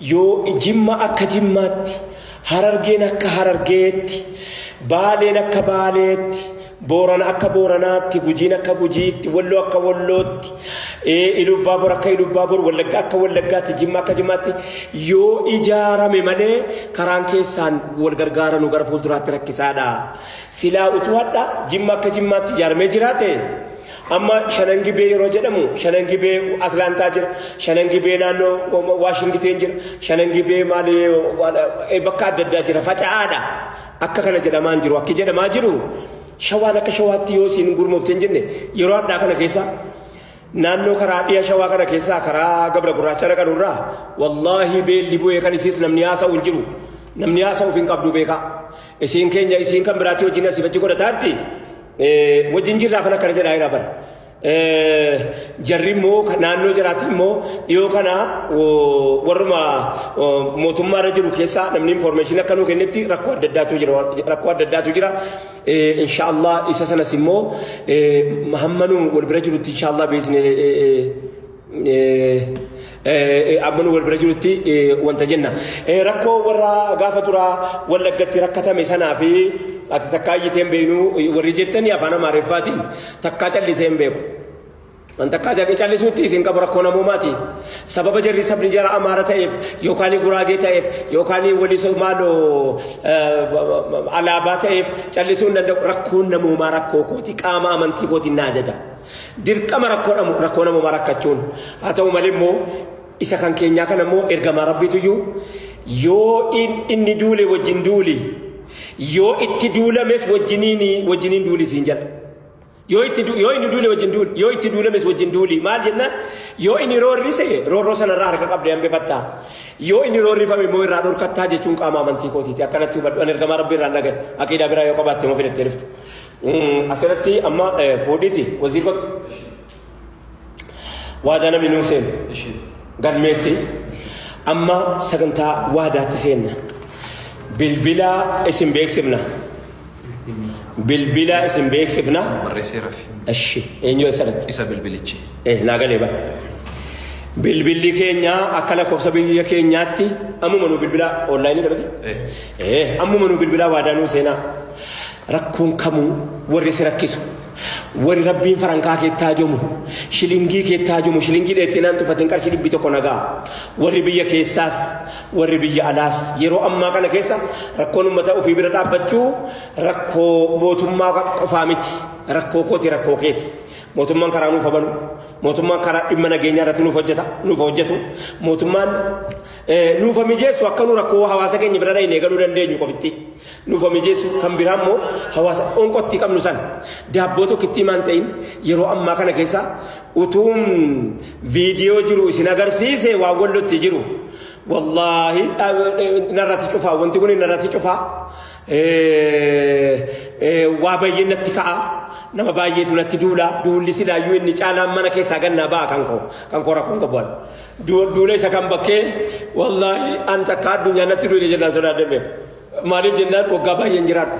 Yoo Jimma akka Jimmaatti, Harargeen akka Harargeetti, Baaleen akka Baaleetti, Boorana akka Booranaatti, Gujiin akka Gujiitti, Walloo akka Wallootti, Ilubbaabor akka Ilubbaabor, Wallagga akka Wallaggaatti, Jimma akka Jimmaatti yoo ijaarame malee karaan keessaan wal gargaaranu gara fuulduraatti rakkisaadha. Silaa utuu hadha Jimma akka Jimmaatti ijaaramee jiraate, amma Shanan Gibee yeroo jedhamu Shanan Gibee Atlaantaa jira, Shanan Gibee naannoo Waashingteen jira, Shanan Gibee maali bakka adda addaa jira, faca'aadha. Akka kana jedhamaa hin jiru. Akki jedhamaa jiru Shawaan akka Shawaatti yoo isiin gurmoofte hin jenne, yeroo hadhaa kana keessa naannoo karaa dhiya Shawaa kana keessaa karaa Gabra Gurraacha dhaqanurraa wallaahi beelli bu'ee kan isiis namni haasa'u hin jiru. Namni haasa'uuf hin qabdu beekaa. Isiin keenya isiin kan biraatii wajjin asii fachi godhataa jirti. Wajjin jirraa kan akkana jedhaa jira bara. Jarri immoo naannoo jiraati immoo dhiyoo kana warruma mootummaarra jiru keessaa namni information akka nuu kennetti rakkoo adda addaatu jira, rakkoo adda addaatu jira. Inshaallah isa sanas immoo hamma nu wal bira jirutti, inshaallah beekne, amma nu wal bira jirutti wanta jenna. Rakkoo warra gaafa duraa Wallaggatti rakkatame sanaa fi ati takkaa iyyitee hin beeknu warri jettanii afaan Amaariffaatiin takkaa callisee hin beeku. An takkaa callisuutti isin qabu rakkoo namoomaati. Sababa jarri sabni jara Amaara ta'eef yookaan Guraagee ta'eef yookaan Walisoo maaloo Alaabaa ta'eef callisuu hin danda'u. Rakkoon namoomaa rakkoo kooti, qaama amantii kootiin na ajaja. Dirqama rakkoo namoomaa rakkachuun. Haa ta'u malee immoo isa kan keenyaa kana immoo ergamaa Rabbiituyyuu yoo inni duule wajjin duuli, yoo itti duulames wajjiniin duuli siin jedha. Yoo inni duule wajjin duuli, yoo itti duulames wajjin duuli. Maal jennaan, yoo inni roorrise roorroo sanarraa harka qabdee hambifattaa. Yoo inni roorrifame immoo irraa dhorkattaa jechuun qaama amantii kootiiti. Akkanatti hubadhu, ani ergamaa Rabbii irraan dhagaye. Aqiidaa biraa yoo qabaatte immoo fidattee dhufte. Asirratti amma fuudhiiti waziir kottu. Waadaa namni nuu seenu. Galmeessi. Amma sagantaa waadaatti seenna. Bilbila isin beeksifna. Bilbila isin beeksifna. Barreesseera fi. Eshi, eenyu eessatti? Isa bilbilichi. Naa galee bara. Bilbilli keenya akka lakkoofsa biyya keenyaatti ammuma nuu bilbila online dhabate? Ammuma nuu bilbilaa, waadaa nuu seenaa. Rakkoon kamuu warri si rakkisu, warri Rabbiin farankaa keettaa jomu, shilingii keettaa jomu, shilingii dheettee naan tuffatin, qarshii 100 nagaa. Warri biyya keessaas, warri biyya alaas, yeroo ammaa kana keessa rakkoon uummata ofii bira dhaabbachuu rakkoo mootummaa qofaa miti. Rakkoo kooti, rakkoo keeti. Mootummaan karaa nuuf banu, mootummaan karaa dhimma nageenyaa irratti nuuf hojjeta, nuuf hojjetu, mootummaan nuuf mijeessu akka nu rakkoo hawaasa keenya bira dhayinee galuu dandeenyu qofitti. Nuuf mijeessu. Kan biraa immoo hawaasa onqotti qabnu sana daabboo tokkitti himaan ta'in yeroo ammaa kana keessa utuun viidiyoo jiru isin agarsiise waan Wallotti jiru. Wallaahi narratti cufaa, wanti kun narratti cufaa. Waa baay'ee natti ka'a. Nama baay'eetu natti duula. Duulli silaayyuu inni caalaan mana keessaa gannaa ba'a kan koo rakkoon qabu. Duula isa kan bakkee wallaahi an takka addunyaa natti duule jennaan sodaadhe beeku. Maaliif jennaan, waggaa baay'een jiraadhu.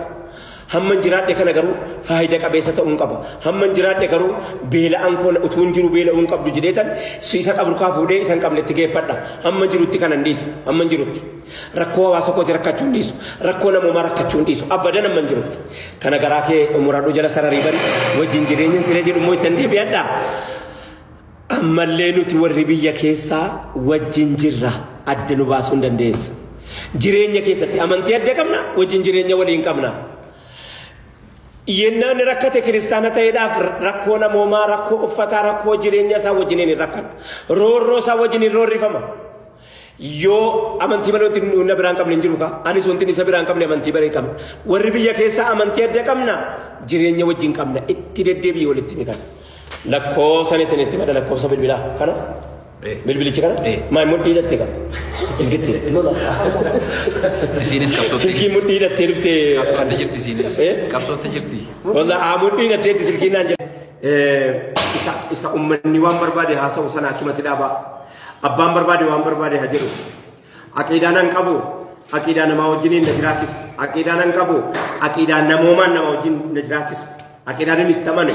Hamman jiraadhe kana garuu faayidaa qabeessa ta'uu hin qaba. Hamman jiraadhe garuu beela'aan koo utuu hin jiru beela'uu hin qabdu jedheetan isa qabru kaa fuudhee isa hin qabne itti geeffadha. Hamman jirutti kanan dhiisu. Hamman jirutti. Rakkoo hawaasa kooti rakkachuu hin dhiisu. Rakkoo namoomaa rakkachuu hin dhiisu. Abadan hamman jirutti. Kana garaa kee muradhu, jala sararii bari wajjin jireenyan sila jedhu immoo ittiin deebi'adha. Ammallee nuti warri biyya keessaa wajjin jirra, adda nu baasuu hin dandeessu. Jireenya keessatti amantii adda qabna, wajjin jireenya waliin qabna. Yennaan rakkate kiristaana ta'eedhaaf rakkoo namoomaa, rakkoo uffataa, rakkoo jireenya isaa wajjiniin hin rakkadha. Roorroo isaa wajjin hin roorrifama. Yoo amantii malee wanti na biraan qabne hin jiru kaa. Anis wanti isa biraan qabne amantii malee qabna. Warri biyya keessaa amantii adda qabna, jireenya wajjin qabna. Itti deddeebi'ee walitti ni kana. Lakkoofsa isin itti mada lakkoofsa bilbilaa kana. Bilbilichi kana? Maal mudhii hidhatte qaba? Silkitti. Isiinis qabsootti Silkii mudhii hidhattee dhuftee. Qabsootti jirti isiinis. Qabsootti jirti. Wallah mudhii hidhatteetti silkiin naan jedhe. Isa uummanni waan barbaade haasa'u sana achumatti dhaabaa. Abbaan barbaade waan barbaade haa jedhu. Aqiidaa nan qabu. Aqiidaa namaa wajjiniin na jiraachisu. Aqiidaa nan qabu. Aqiidaa namoomaan nama wajjin na jiraachisu. Aqiidaan inni itti amane.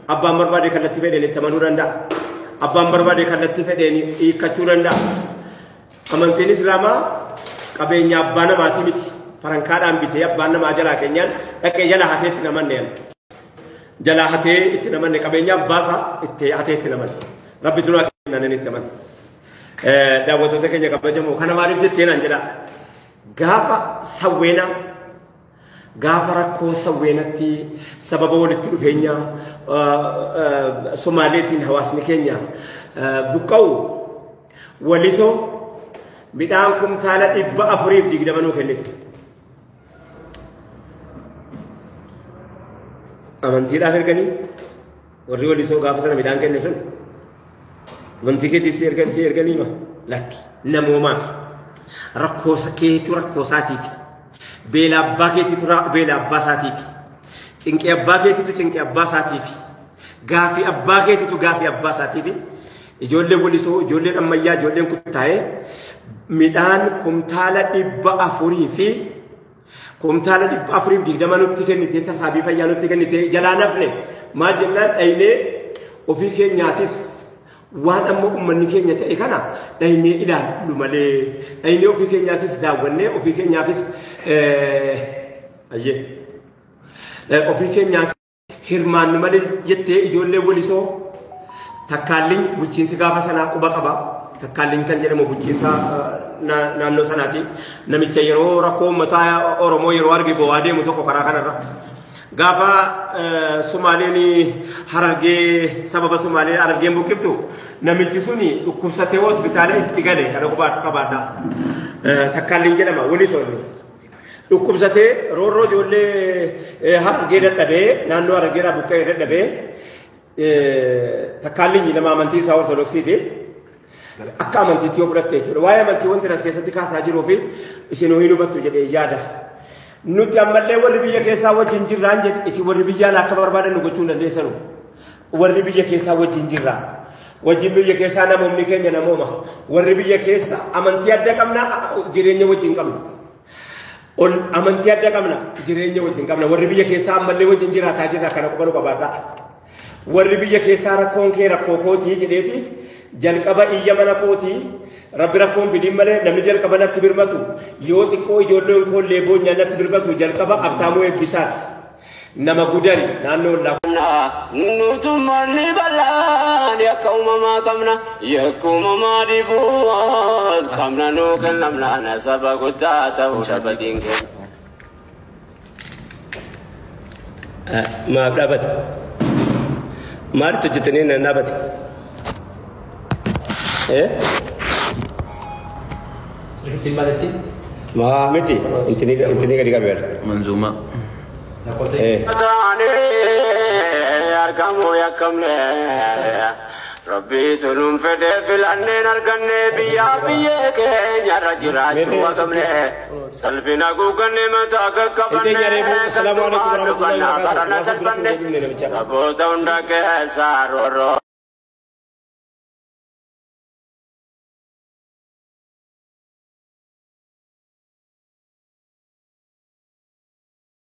Abbaan barbaade kallattii fedheen itti amanuu danda'a. Abbaan barbaade kallattii fedheen hiikkachuu danda'a. Amantiin Islaamaa qabeenya abbaa namaatii miti. Farankaadhaan bitee abbaan namaa jalaa keenyaan dhaqee jala hatee itti namanne. Jalaa hatee itti namanne qabeenya abbaasaa itti hatee itti namanne. Rabbi tunaa kennan itti namanne. Daawwattoota keenya kabajamoo kana maaliif jettee naan jedhaa. Gaafa sawweenaa gaafa rakkoo sawweenatti sababa walitti dhufeenya Somaaleetiin hawaasni keenya buqqa'u walisoo midhaan kumtaala 420 nuu kennite. Amantiidhaaf erganii warri walisoo gaafa sana midhaan kenne sun amantii keetiif si erganii ma lakki namoomaaf rakkoo keetu rakkoo isaatiif beela abbaa keetiitu beela abbaa isaatiif cinqee abbaa keetiitu cinqee abbaa isaatiif gaafii abbaa keetiitu gaafii abbaa isaatiif ijoolleen walisoo ijoolleen ammayyaa ijoolleen kuttaa'ee midhaan kumtaala 400 fi kumtaala 420 nutti kennite tasaabii fayyaa nutti kennite jalaa nafne maal jennaan dhaynee ofii keenyaatis waan amma uummanni keenya ta'e kana dhaynee ilaallu malee dhaynee ofii keenyaafis daawwannee ofii keenyaafis ofii keenyaaf hirmaannu malee jettee ijoollee walisoo takkaalliin bulchiinsi gaafa sanaa quba qaba. Takkaalliin kan jedhamu bulchiinsa naannoo sanaati. Namicha yeroo rakkoo uummataa Oromoo yeroo arge bo'aa deemu tokko karaa kanarra. Gaafa Somaaleen Harargee sababa Somaaleen Harargeen buqqiftu namichi suni dhukkubsatee hospitaala itti gale kana qabaadha. Takkaalliin jedhama walisoonni. Dhukkubsatee roorroo ijoollee Harargee dadhabee naannoo Harargeerraa buqqa'ee dadhabee takkaalliin nama amantii isaa Ortodoksiiti. Akka amantiitti yoo fudhatte jechuudha. Waa'ee amantii wanti as keessatti kaasaa jiruu fi isin hin hubattu jedhee yaada. Nuti ammallee warri biyya keessaa wajjin jirraan jedhe isin warri biyya alaa akka barbaadan nu gochuu hin dandeessanu. Warri biyya keessaa wajjin jirra. Wajjin biyya keessaa namoonni keenya namooma. Warri biyya keessa amantii adda qabna jireenya wajjin qabna. Amantii adda qabna jireenya wajjin qabna. Warri biyya keessaa ammallee wajjin jiraataa jirra kana quba nu qabaadha. Warri biyya keessaa rakkoon kee rakkoo kootii jedheeti jalqaba iyya mana kootii rabbi rakkoon fidiin malee namni jalqaba natti birmatu yoo xiqqoo ijoolleen koollee boonyaan natti birmatu jalqaba Abtaamuu Eebbisaati. Nama gudari naannoo ollaa. Nutummaan bal'aan yakka uumamaa qabna yakka uumamaa dhibuus qabna nuu kennamna saba guddaa ta'uu dhabatiin keenya. Maaf dhaabate? Maalitti hojjetanii nan dhaabate? Maa miti intini gadi qabeera. Manzuuma. Argamu yakkamne Rabbi toluun fedhee filanneen arganne biyyaa biyyee keenyarra jiraachuu qabne salphina guuganne mataa qaqqabanne kan dubbannaa barana salphanne saboota hunda keessaa roorroo.